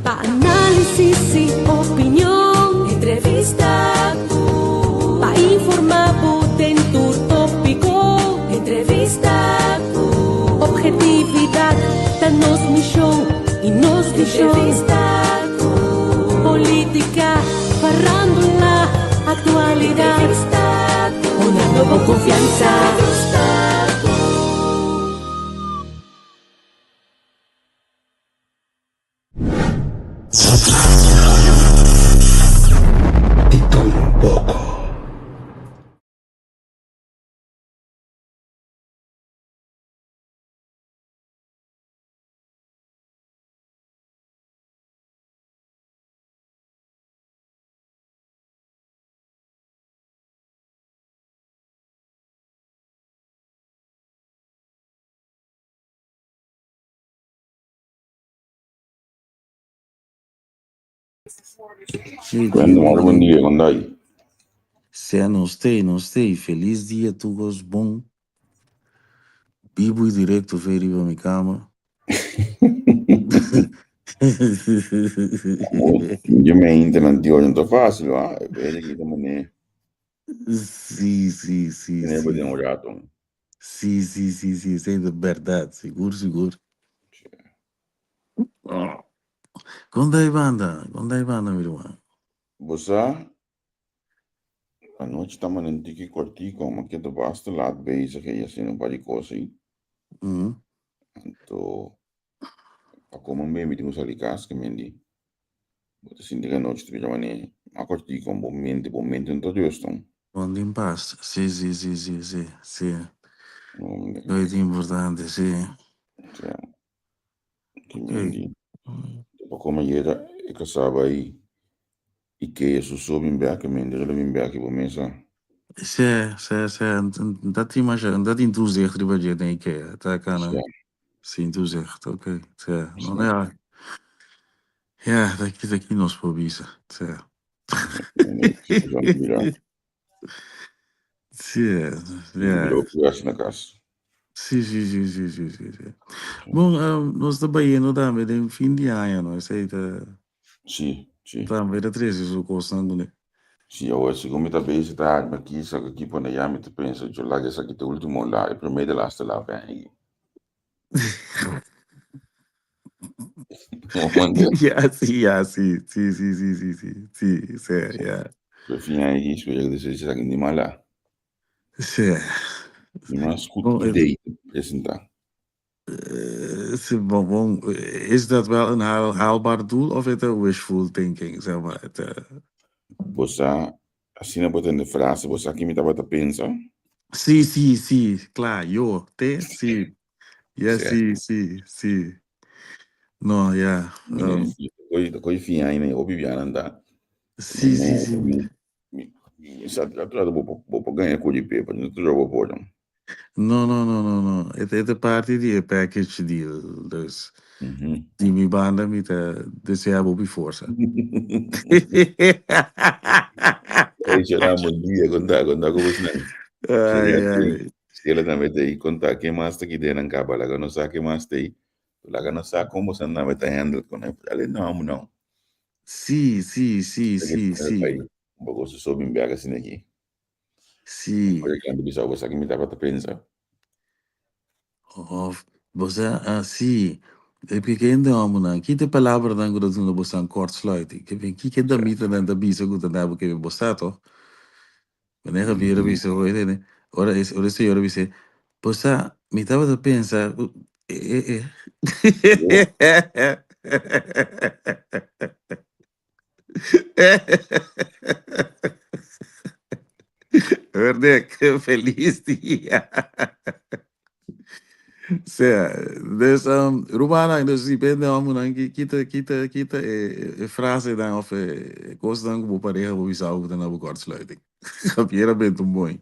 Pa análisis y opinion, entrevista cu. Pa informa bo den tur tópico, entrevista cu. Objetividad ta nos misión y nos visión. Entrevista cu. Política, farándula, actualidad. Entrevista cu. Honrando bo confianza. Entrevista cu. Di tur un poko. Sí, Brandon, hola, buen día, ¿cómo andáis? Sea nos te, nos te, feliz dia tugos bon. Bibo y directo fe riba mi cama. Yo me internet tío, no está fácil, ¿va? Ve aquí de manera. Sí, sí, sí, Tiene sí. un rato. Sí, sí, sí, sí, esei ta bèrdat, sigur, sigur. Kon ta e banda? Kon ta e banda, mi ruman? Bo sa, anochi ta manda un tiki kòrtiku, mi a keda basta lat bezig ei hasiendo un par di kos ei. Anto, pa kome un bembe tin ku sali kas, ke men di, bo ta sinti ku anochi ta bira manera mas kòrtiku, bo mente, bo mente no ta rùstig. Bon tin pas. Sí, sí, sí, sí, sí, sí. Lo ta importante, sí. Sí. Ke men di, pa kome ayera e kasá bai Ikea su so bin bek, ke men di lo bin bek riba mesa. Sí, sí, sí. N ta tin masha, n ta tin toezicht riba dje den Ikea. Ta kana. Sí. Sin toezicht, oké. Sí. No, ja. Ja, ta ki, ta ki nos por bisa. Sí. Sí, ja. Na kas. Sí, sí, sí, sí, sí, sí, sí. Bon, nos ta bayendo tambe den fin di aña, no? Esei ta... Sí, sí. Tambe ta trese su kosnan kuné. Sí, awor segun mi ta bezig ta arma aki, saka aki, pone allá, mi ta pensa, yo laga esaki ta ultimo la, e promé i de laste la ven aki. Ja, sí, ja, sí, sí, sí, sí, sí, sí, sí, sí, ja. Pero fin ahí, si yo decido esaki ni mala. Sí. Ni mas goed Bon, idee te presenta. Sí, bon, bon, is dat wel een haalbaar doel of is het wishful thinking, zeg maar? Het, Bo sa, asina bo tende frase, bo sa ki mi tabata pensa? Sí, sí, sí, kla, yo, te, sí. Ja, sí, sí, sí. No, ja. Koe fin aña na hopi bianan ta. Sí, sí, sí. Mi sa trato bo bo por gaña ku di pepa, no ta bo por. No, no, no, no, no. E ta parti di e package deal. Dus di mi banda mi ta desea bo hopi forsa. Ey, Chela, bon dia. Kon ta? Kon ta ku bosnan? Ai, ai. Stella tambe ta ei. Kon ta? Ken mas ta ki den nan kaba? Laga nos sa ken mas ta ei. Laga nos sa kon bosan tambe ta handle ku nan. Ale no amo no. Sí, sí, sí, sí, sí. Un poko su so bin bek asina aki. Sí. Por ejemplo, bisa bo sa ki mi tabata pensa. Of, bo sa, ah, sí. E ke hende homonan, ki te palabranan ku ta duna bosan kortsluiting? Ke ben, ki ke damitanan ta bisa ku ta na bo ke bo sa toch? Meneer Javier a bisa, oye, nene, ora e, ora e señor a bisa, bo sa, mi tabata pensa ku, e, e, e. Herdek, feliz dia. Sea, dus um, rumannan, dus depende homonan ki kita kita kita e, e frasenan of e kosnan ku bo pareha bo bisa bo ta na bo kortsluiting. Javier a benta un mooi.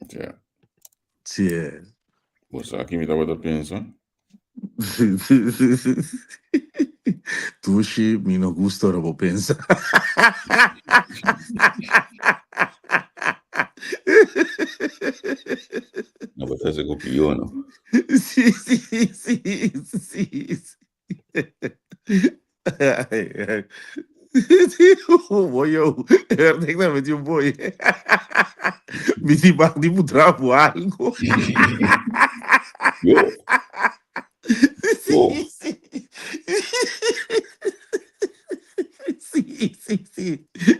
Ja. Sí. eh. Bo sa ki mi tabata pensa? Tushi, mi no gusta ora bo pensa. No bo ta hasi ku pio, no? Sí, sí, sí, sí, sí. Boy yo, ik na met un boy. Mi di bak di putra bo algo. Yo. Oh. Sí, sí. Sí, sí,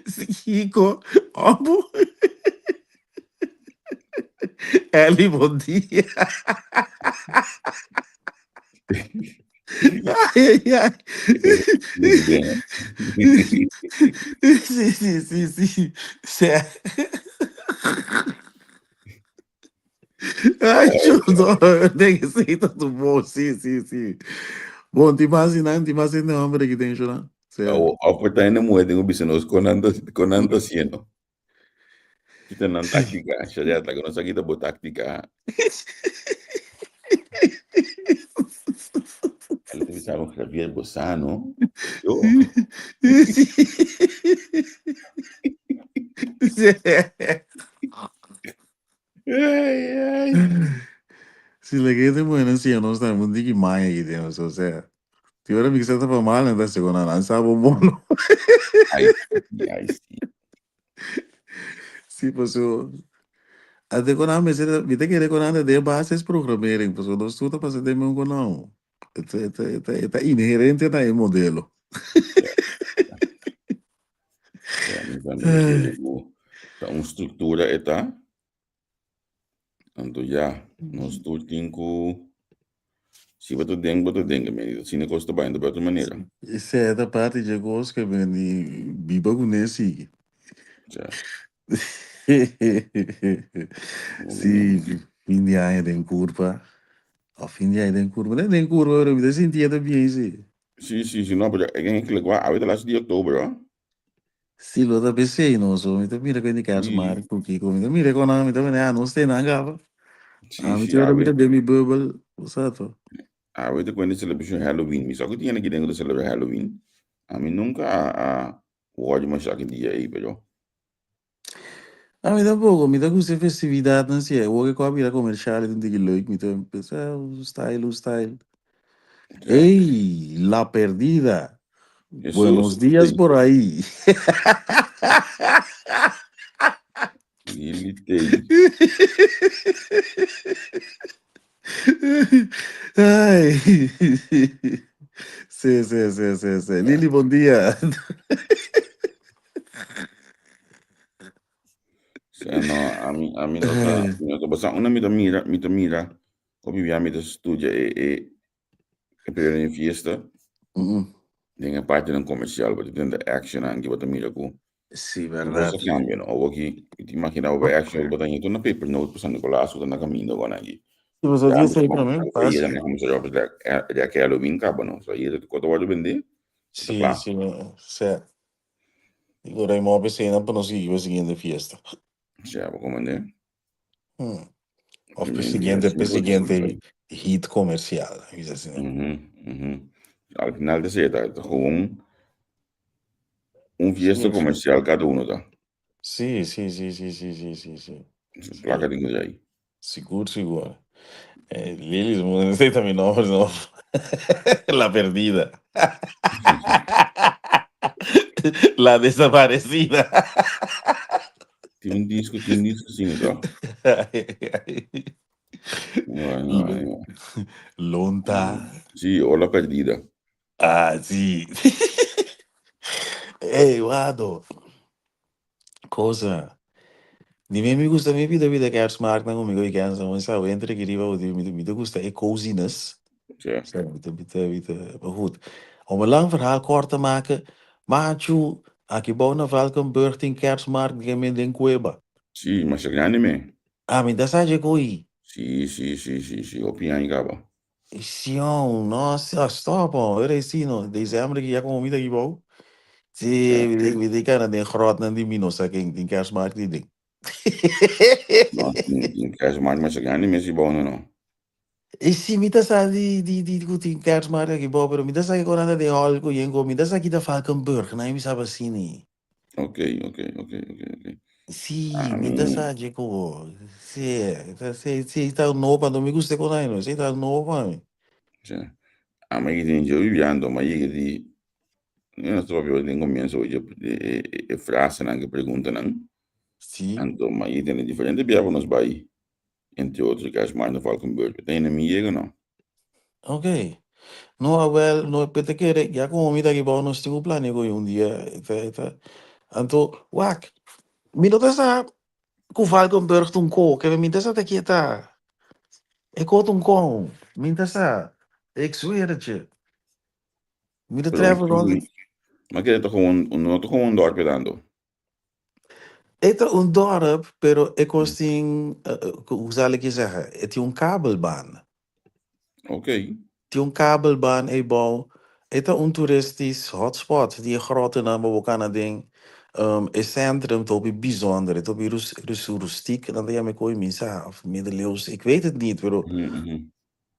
sí. Kiko, obo. Eli, bon dia. Ai, ai, ai. Sí, sí, sí, sí. Sí. Ai, chulo. Den esei ta tu bon. Sí, sí, sí. Bon, tin mas di nan, tin mas hende homber aki den shonan. Sí. Awo, awo ta hende muher tin ku bisa nos kon nan ta, kon nan ta hasiendo. Kita nan táktika, Shariat, laga nos a kita bo táktika. El ta bisa bo, Javier, bo sa, no? Yo. Ai, ai. Si laga hende muher nan siña nos tambe un tiki maña aki den nos, o sea. Ti ora mi kisa ta pa mal nan ta hasi ku nan, nan sa bo mono. Ai, sí, ai, sí. Sí, paso ante ku nan mester, mi ta kere ku nan ta den basis programmering, paso nos tur ta pasa den mesun ku nan. E ta, e ta, e ta, e ta inherente na e modelo. Ja, mi ta mi kere ku ta un struktura e ta. Anto ya, nos tur tin ku si bo ta den, bo ta den, ke men asina kos ta bai, no ta bai otro manera. Esei ta parti dje kos ke men di biba kuné sigui. Ja. Sí, fin di aña den kurpa. Of fin di aña den kurpa. No den kurpa, pero mi ta sinti e ta bien sí. Sí, sí, sí, no, pero eigenlijk wa, awe ta laatste di oktober, hoor. Sí, lo ta pesei no, so mi ta mira ku e kerstmarkt ku kiko, mi ta mira kon nan, mi ta mira, ah, nos te nan kaba. Sí, Ah, mi sí, te ora awe. mira den mi bubbel, bo sa to. Awe ta kuenta celebracion Halloween. Mi sa ku tin hende aki den ku ta celebra Halloween. Ami nunca a a wòrdu masha aki dia ei, pero. Ami tampoco, mi ta gusta e festividadnan si, awor ke ku a bira comercial e ta un tiki leuk, mi ta pensa un style, un style. Ey, la perdida. Jesús, Buenos días sí. por ahí. Lili tei. Ay. Sí, sí, sí, sí, sí. Lili, bon dia. Sea, no, a mi, a mi no ta, mi no ta basa. Una mi ta mira, mi ta mira, hopi bia mi ta studia e, e, e periodo di fiesta. Mm. Den e partinan comercial, bo ta tende actionnan ki bo ta mira ku Sí, Tur verdad. cos a cambia, no? Awor ki, mi ta imagina bo action bo ta haña tur na paper note pa San Nicolas ku ta na caminda awor aki. Sí, pasobra Ya dia antes esei ku promé a pas. yega nan kuminsá ropa ya ke Halloween kaba, no? So ayera ku ta wòrdu bendé, ta Sí, kla. sí, sè. Digo, Raymond a p'esei nan pa nos sigui pa e siguiente fiesta. Sè, bo komandé. Hmm. Of p'e siguiente, p'e siguiente hit comercial, bisa asina. Mhm, mhm. Al final ta ser, ta, ta gewoon un fiesta Sí, sí. comercial cada uno ta. Sí, sí, sí, sí, sí, sí, sí, sí. Su placa tin ku drai. Sigur, sigur. Eh, Lili, esei ta mi nomber, no? La perdida. La desaparecida. Tin un disco, tin un disco asina, toch? No, no, no. Lonta. Sí, o La Perdida. Ah, sí. Ey, Wado. Cosa. Di mi mi gusta mi bida bida kerstmarkt nan amigo y kensa un sa entre aquí riba di mi mi te gusta e coziness. Ja. Sa mi te mi te mi te maar goed. Om een lang verhaal kort te maken, machu, aki bou na Valkenburg tin kerstmarkt den men den cueba. Sí, masha grandi me. Ah, mi ta sa dje koe. Sí, sí, sí, sí, sí, hopi aña kaba. Sion, no, stop, oh, era esi no, december ki ya como mi ta aki bou. Sí, Ja. mi ta, mi ta kana den grotnan di mi no sa ken tin kerstmarkt di den. No, tin, tin kerstmarkt masha grandi mes aki bou no no. E si mi ta sa di di di ku tin kerstmarkt aki bou, pero mi ta sa ke kon anda den hall ku yen ko, mi ta sa ki ta Valkenburg, na mi saba asini. Ok, ok, ok, ok, ok. Sí, Ah, mi ta sa dje ku bo. Sí, ta sí, sí, ta nobo pa mi gusta kon ai no, sí ta nobo pa mi. Ja. Ami a yega di bibiando, mi a yega di, nos ta papia den comienso e e frasenan, e preguntanan. Sí. Anto mi a yega tene diferente bia ku nos bai, entre otro Kerstmarkt na Valkenburg. Te ainda mi yega no. Ok. No, awel, no, pe ta kere, ya como mi ta aki bou nos tin un plania ku un dia e ta, e ta. Anto, wak, mi no ta sa ku Valkenburg ta un ko, ke mi ta sa ta ki e ta. E ko ta un kon, mi ta sa. Ik zweer het je. Mi ta Pero travel rond. Ma kere ta gewoon, no ta gewoon un dorpje tanto. E ta un dorp, pero e kos tin, hoe zal ik je zeggen, e tin un kabelbaan. Ok. Tin un kabelbaan eibou. E ta un toeristisch hotspot, di e grotenan bo bo kana den. E centrum ta hopi bijzonder, e ta hopi rus, rus, rustiek, nan ta yama e koe mi sa, of middeleeuws, ik weet het niet, pero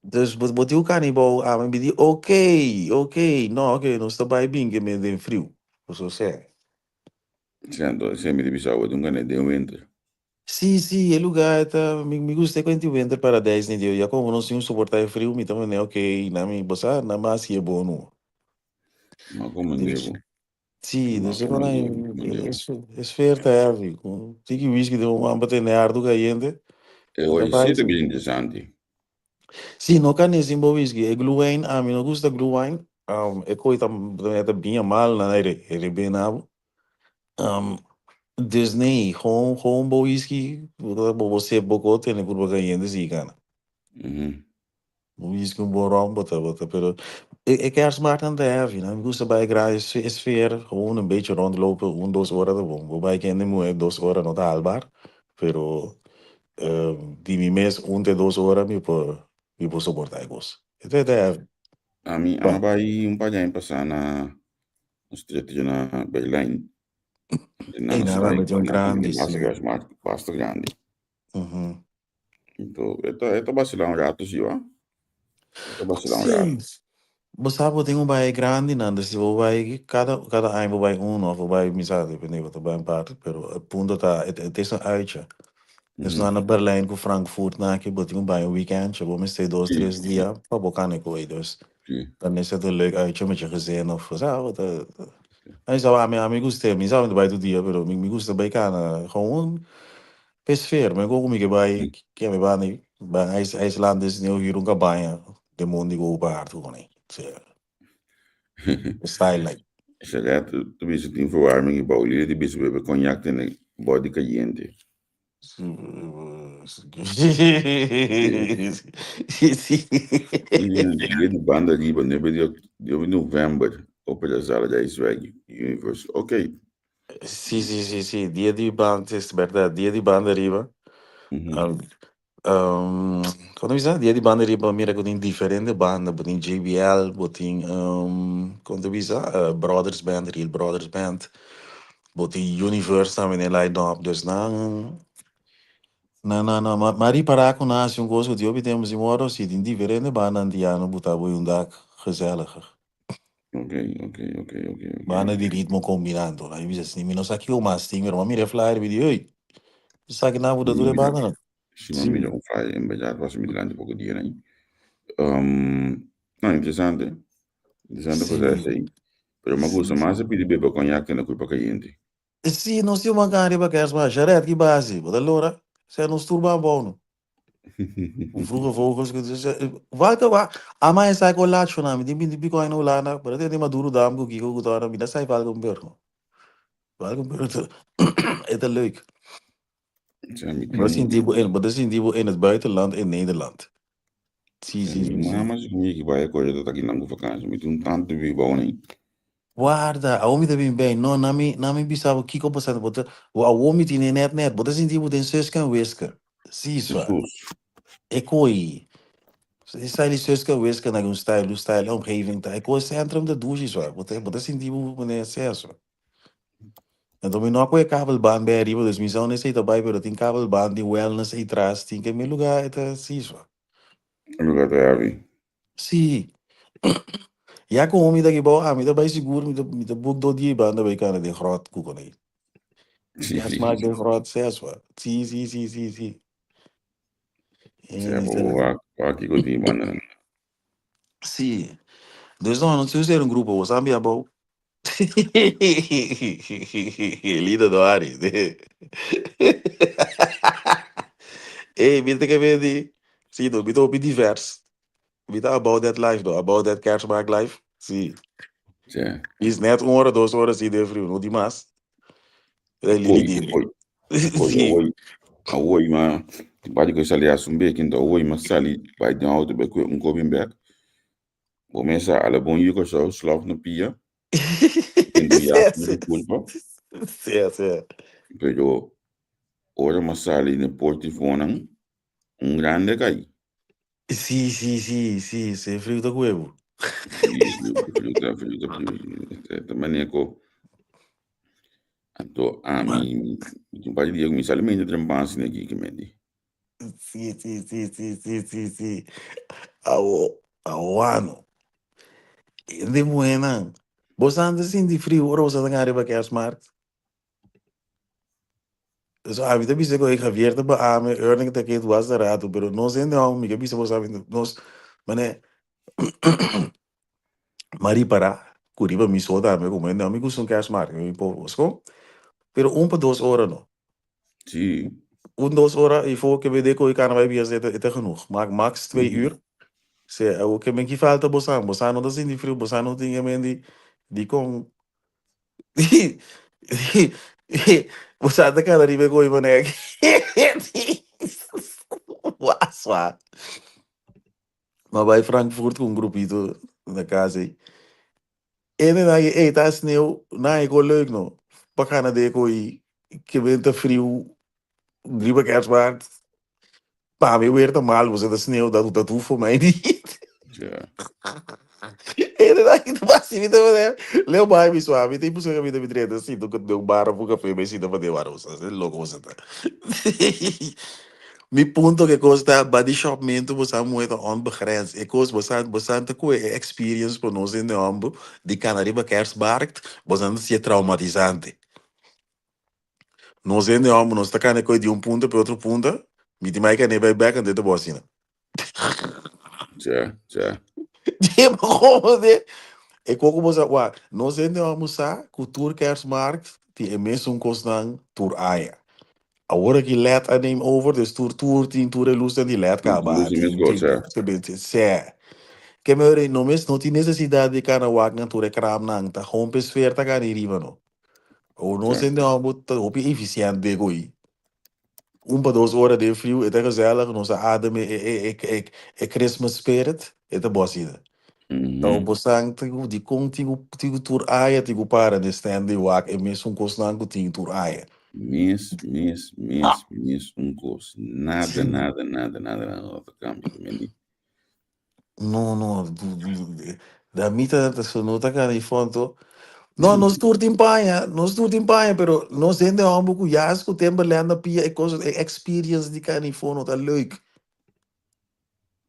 Dus bo bo tin un kani bou ami mi di ok, ok, no ok, nos ta bai bin ke men den friu, bo sè. Sí, anto esei mi ta bisa bo, tin un kane den winter. Sí, sí, e lugar ta, mi mi gusta e kuenti winter paradijs ni Dios, ya komo nos tin un soporta e friu mi ta mane ok, na mi, bo sa, na mas hasi e bo no. No komo Dus, bo. sí, No dus e komo kon bo, komo e bo. e sfeer ta heavy, ku tiki whisky den un man pa tene hardo kayente, E e ta hoy sí bai ta sí. bien interesante. Sí, no kan sin bo whisky. E glühwein, ami no gusta glühwein. E koe ta ta bien mal na e e rebena bo. Dus nee, gewoon gewoon bo whisky, bo bo sip bo ko tene kurpa kayente si kana. Bo whisky un bon rom bo ta bo ta pero e e kerstmarktnan ta heavy nan. Mi gusta bai gra e sfeer, gewoon een beetje rondlopen, un dos ora ta bon. Bo bai kende muhe dos ora no ta haalbaar, pero Di mi mes un te dos ora mi por mi por soporta e kos. E ta heavy. Ami a bai un par di aña pasá na un streetje na Berlijn. Ey, nan a mete un grandi, si. Basta grandi. Anto, e ta e ta basilá un rato si wa. E ta basilá un rato. Sí. Bo sa bo tin un bai grandi nan, dus si bo bai kada kada aña bo bai uno of bo bai mi sa depende bo ta bai un par, pero e punto ta e e ta un uitje. Dus nan na Berlijn ku Frankfurt nan aki bo tin un bai un weekendje, bo mester dos tres dia pa bo kane koe, dus dan is het een leuk uitje met je gezin of sa bo ta mi sa ami ami gusta mi sa mi ta bai tur dia pero mi mi gusta bai kana gewoon Pe sfeer, mi ku mi ke bai ke mi banda ban IJsland is new huur un cabaña den mondi ku open hart ku ne. Style like. Sharet ta bisa tin verwarming i bou lili ta bisa bebe cognac tene body cayente. Dia di banda riba nuebe di november opera zaal Rijswijk Universal. Ok. Sí, sí, sí, sí. Dia di banda, es berdad. Dia di banda riba. Um, um, ¿cómo bisa? Dia di banda riba, mira ku tin diferente banda. Bo tin JBL, bo tin, um, ¿cómo te bisa? Brothers Band, Real Brothers Band. Bo tin Universe tambe den line-up. Dus nan, nan, nan, nan. Ma, ma ripará ku nan hasi un kos ku tin hopi tempu sin wòrdu hasi. Tin diferente banda antiano ku ta bo un dak gezelliger. Ok, ok, ok, ok, ok. Banda di ritmo combinando. Mi bisa si mi no sa kiko mas tin, pero m'a mira e flyer mi di, ey, esaki nan bo ta tur e banda nan. Si m'a mira un flyer en berdad pasa mi dilanti poko dia nan. Um, no, interesante. Interesante cosa esei. Pero m'a gusta mas e pidi bebe cognac te na curpa cayente. Si, nos tin un makan riba kerstman. Sharet, ki basi? Bo ta lora? Sea nos tur ban bou no. Vroege vogels. Welke wa? Ama e sai ko lacho na mi tin binti pico aña na Hulanda, pero tende Maduro dam ku kiko ku tora mi ta sai Valkenburg no. Valkenburg ta e ta leuk. Bo ta sinti bo in bo ta sinti bo in het buitenland in Nederland. Si si si si. Mama si mi ki bai kore ta taki nan ku vakantie. Mi tin un tante biba oni. Warda, awor mi ta bin bij. No, na mi, na mi bisa bo kiko pasa. Bo ta, bo awor mi tine net net. Bo ta sinti bo den Suske en Wiske. Si, swa. Jesus. E koi. E style di Suske en Wiske na un style, un style omgeving ta. E koi centrum ta dushi, swa. Bo ta, bo ta sinti bo meneer sea, swa. Enton mi no a kohe kabelbaan bij ariba, dus mi sa unda esei ta bai, pero tin kabelbaan, tin wellness ei tras, tin ke mi lugar e ta si, swa. E lugar ta heavy. Sí. Ya como mi ta aki bou, ami ta bai sigur, mi ta, mi ta boek do dia i banda bai kana den grot ku konei. Sí, Ya sí, smaak sí. den grot ses wa. Sí, sí, sí, sí, sí. Sea En bo wak, wak kiko tin banda nan. Sí. Dus no, no tin ser un grupo, bo sa mi abou. Lindo no Ari. Ey, mi ta ke di, si no, mi ta hopi divers. Mi ta about that life no, about that kerstmarkt life. Si. Sí. Is net un ora, dos ora si den friu, no di mas. Lili Koi, dimi. koi, koi, Si. awoi, awoi ma, tin par di koi sali haci un beki, enton awoi ma sali bai den auto bai kue un kopi bek. Bo mesa ala bon yu Kòrsou, slòf na pia, entusiasmo di kulpa. Sí, sí. Pero ora m'a sali n'e portifonan, un grande kai. Sí, sí, sí, sí, sí, friu ta ku bo. Sí, friu, friu ta, friu ta, friu. Ta manera ku anto ami, mi tin un par di dia ku mi sali mente trempan asina aki ke menti. Sí, sí, sí, sí, sí, sí, sí. Awo, awano. Hende muhénan, bo sa ta sinti friu ora bo sa ta gana riba kerstmarkt? So ami ta bisa ku Javier ta baame, Erling ta ketu basta rato, pero nos hende hòmber mi ke bisa bo sa nos manera m'a ripará ku riba mi so tambe komo hende hòmber mi gusta un kerstmarkt, mi por sko, pero un pa dos ora no. Sí. Un dos ora y for ke bede koe kana bai bias e ta genoeg. Maak max twee uur. Se awo ke men ki falta bosan. Bosan no ta sinti friu, bosan no tin e men di dikon bosan ta kana riba e koe mané Waswa. Ma bai Frankfurt ku un grupito na kas ei. Ene nan e ei ta sneeuw, nan e ko leuk no. Pa kana de ko i ke ben ta friu riba kerstmarkt. Pa mi weer ta mal, bo ta sneeuw, dat dat hoeft voor mij niet. Ja. Ene nan ki ta basi mi ta manera, Leo bai mi swa, mi ta impuso ka mi ta mi drenta sinta ku den un bar of un café mi sinta pa den bar, bo sa loko bo sa ta. Mi punto ke kos ta body shopmentu bo sa muhe ta onbegrens. E kos bo sa bo sa ta koe e experience pa nos hende homber di kana riba kerstmarkt bo sa ta siña traumatisante. Nos hende homber nos ta kana koe di un punta pa e otro punta mi tin mai kane bai bek anto e ta bo asina. Tja, tja. Dje bo komo de e koko bo sa wak nos hende homber sa ku tur kerstmarkt tin e mesun kosnan tur aña. Awor aki led a neem over, dus tur tur tin tur e lusnan di led kaba. Luz di mes kos, ja. Sè. Ke me ora no mes no tin nesesidat di kana wak nan tur e kramnan, ta hompe sfeer ta kana riba no. O nos Sè. hende homber ta hopi efisiènt den ko'i. Un pa dos ora den friu e ta gezellig, nos a adem e e e e e Christmas spirit, e ta bo asina. Mhm. Bo san tin ku dikon tin ku tin ku tur aña tin ku para den stand di wak e mesun kosnan ku tin tur aña. Mes, mes, mes, mes un kos. Nada, Sí. nada, nada, nada, nada no ta kambia. Te menti. No, no, da mi ta ta so no ta kana i fondo. No, nos tur tin paña, nos tur tin paña, pero nos hende homber ku jas ku Timberland na pia e kos e experience di kana i fondo ta leuk.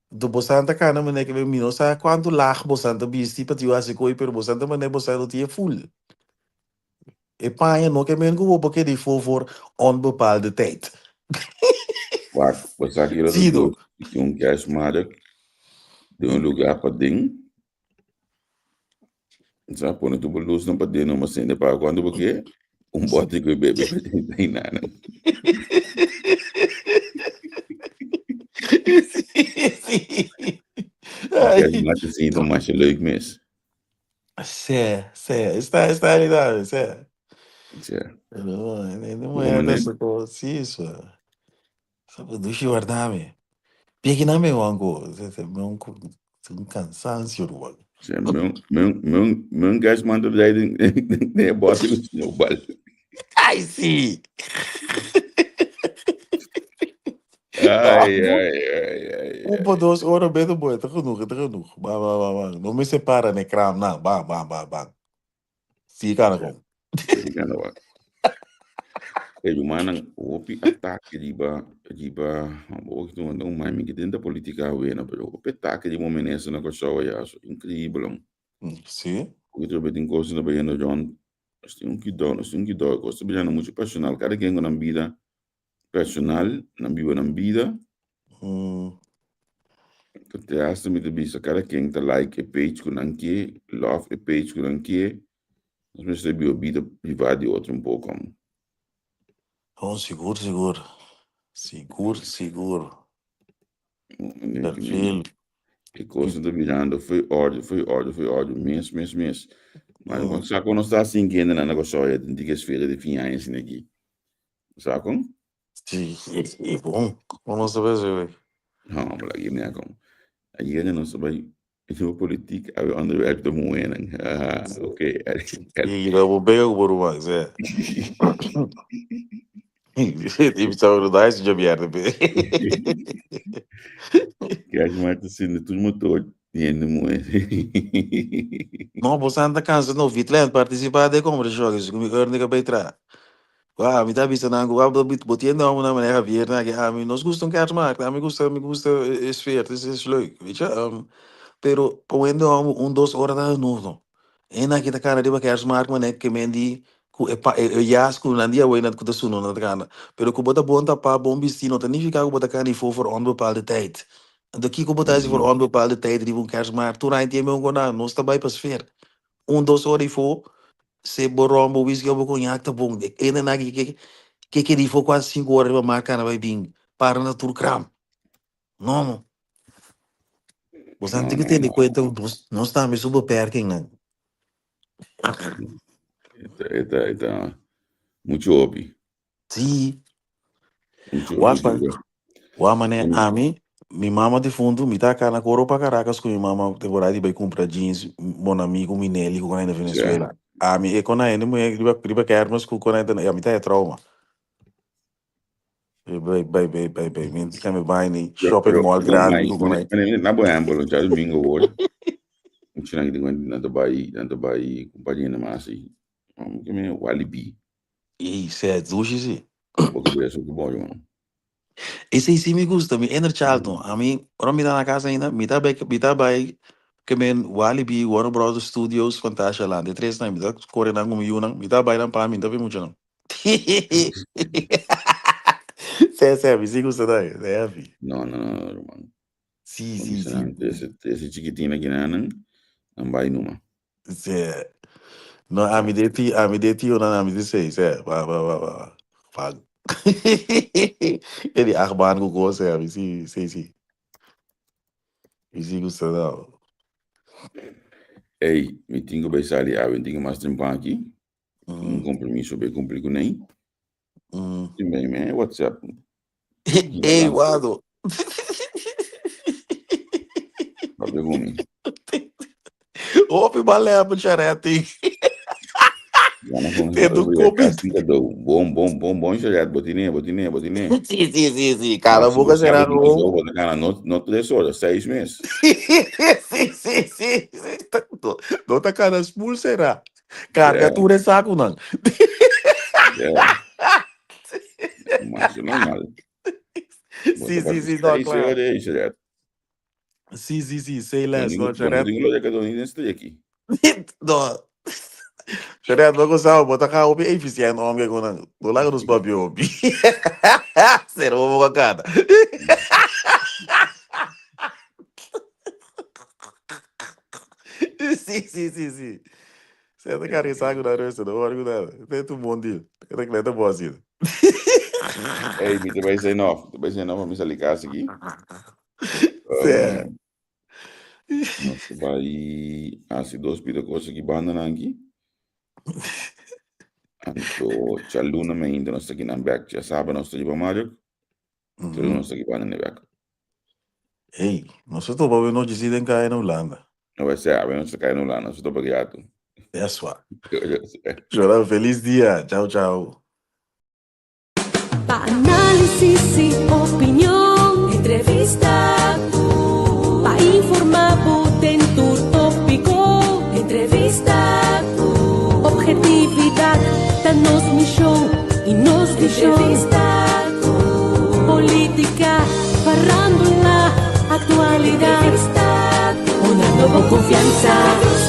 Do bosan ta kana manera ke mi no sa kuantu lag bosan ta bisti pa tiu hasi koi pero bosan ta manera bosan no tin e ful. E paña no ke men ku bo por keda ifo voor onbepaalde tijd. Wak, bo sa ki lo ta Sido. dos di un kerstmarkt den un lugar paden. Sa pone tur bo lusnan paden no mas sende pa cuando bo ke un bote ku bebe paden nana. Sí, sí. Ay. Kerstmarkt is niet masha leuk mes. Sí, sí, esta esta realidad, sí. Sí. Pero, no, no, Como no, ne? sí, so. Sa por dushi warda mi. Pia na mi wanko. Un cansancio ruman. Sí, meu, meu, meu, meu gas man te rijden den bote ku snowball. Ai sí. Ai, ai, ai, ai. Un pa dos ora beter boy, ta genoeg, ta genoeg. Ba, ba, ba, ba. No me separa ne kraam na. Ba, ba, ba, ba. Sí, kana kon. Sí, kana wa. E rumannan, hopi atake riba, riba, bo ki no mai mi ki den politica wena, pero hopi atake riba un minister na Kòrsou ya, so increíbel. Sí. Porque tu tin cosas na bayendo rond, nos tin un cuidado, nos tin un cuidado, cos ta birando mucho personal, cada quien con nan vida personal, nan biba nan vida. Mm. Te hasta mi ta bisa kada ken ta like e page ku nan ke, love e page ku nan ke. Nos mester biba bida privá di otro un poko. Oh, sigur, sigur. Sigur, sigur. Perfil. E kos ta birando foi orde, foi orde, foi orde, mes, mes, mes. Maar mm. sa kon nos ta sin kende na Kòrsou ya tin tiki esfera di fin aña sin aki. Sa kon? Sí, e bon. Kon nos ta bezig wey? No, maar lagi mi kon. Ayer nos bai e politiek awe onderwerp te muenan. Ah, oké. I dat bo bega ku bo ruman, sè. I bisa bo dai si djabièrnè pe. Kijk maar te zien de tur motor die muhe. No, bo santa cansa no Vitland participa den conversacion aki, su ku mi Ernie ka bay tra. Wah, mi ta bisa nan ku wak bo tiende homo nan meneer Javier nan aki, ami nos gusta un kerstmarkt, ami gusta mi gusta e sfeer, het is leuk, weet je. Pero pa un hende homo un dos ora ta genoeg no. Hende aki ta kana riba kerstmarkt mané ke men di ku e pa e jas ku nan di awey nan ku ta sunu nan ta kana. Pero ku bo ta bon tapá, bon bistí no ta nifiká ku bo ta kana ifo for onbepaalde tijd. Anto kiko bo ta hasi for onbepaalde tijd riba un kerstmarkt? Tur aña tin e meun konan, nos ta bai pa sfeer. Un dos ora ifo Se bo ron, bo whisky of bo cognac ta bon. E hendenan aki ke ke keda ifo kuater sinku ora riba mar kana bai bin para na tur kram. No mo. Bosan No, tin ku no, tene no. kuenta ku nos nos tambe su beperkingnan. Eta, eta, eta mucho hopi. Sí. Mucho hopi Wak pa, juga. wak mane En, ami, mi mama difunto, mi ta kana koro pa Caracas ku mi mama temporada di bai kumpra jeans, mon amigo mi Nelly ku kona na sí. Venezuela. Ami e kona hende muhé riba riba kermis ku kona hende, ami ta e trauma. Bai bai bai bai bai, mi ta mi bai ni Pero, shopping pero, mall no, grandi mai, ku kona. mane, mane, na bo ehempel, djadumingo hoor. Muchanan ki tin nan ta bai, nan ta bai compañía na mas i. Ke men Walibi. Ey, sè dushi si. Bo ke bira su bon, jongen. Esei si mi gusta, mi inner child no. Ami, ora mi ta na casa ainda, mi ta bai, mi ta bai ke men Walibi, Warner Brothers Studios, Phantasialand. E tres nan, mi ta kore nan ku mi yunan, mi ta bai nan pa mi, mi ta bai mucha nan. Sè, sè, mi si gusta nan, e heavy. No, no, no, ruman. Si, Bo si, bisa si. nan, trese, trese chikitin aki nan, nan bai numa. Sí. No, ami de ti, ami de tio nan ami de sei, sè, ba ba ba ba. Ba. E di achtbaan ku kos, ami si, si, si. Mi si gusta nou. Ey, mi tin ku bai sali awe, mi tin ku mas trempan aki. Un compromiso bai cumpli cu nei. Tin bai me WhatsApp. Ey, Wado. Papia cu mi. Hopi balé pa chareti. Gana con Te do kopi. Bon, bon, bon, bon charet. Botine, botine, botine. Sí, sí, sí, sí. Cada boca será no. Botacana, no, no 3 horas, 6 meses. Sí, sí, sí, sí. No, no ta cada spoel será. Carga tur e saconan. Yeah. Mas normal. Sí, no, 6 claro. horas, charet. Sí, say less, no, Bo no charet. tin lo de que doni den aqui. No. Charet, no gostava, bota cá opi eficiente homem que não. No laga nos papi opi. Ser ovo com cara. Sí. Você tá cara saco da resta, não worry com nada. Tem tu bom deal. Tem que levar bom assim. Ei, mi ta bai sign off. Ta bai sign off, mi sali cas aki. Sè. Nos ta bai hasi dos pida kos aki banda nan aki. Anto djaluna mainta nos ta aki nan bek. Djasabra nos ta riba Mario. Djaluna nos ta aki banda nan bek. Hey, nos ta topa awe nochi si den kaya na Hulanda. No bai ser, awe nos ta kaya na Hulanda. Nos ta topa grato. That's what. Joran, feliz dia. Ciao, ciao. Pa análisis i opinion, entrevista. Pa informá bo den tur tópiko, entrevista. Ophetividat ta nos mishon i nos vishon. Entrevista. Polítika, farándula, aktualidat. Entrevista. Honrando bo konfiansa.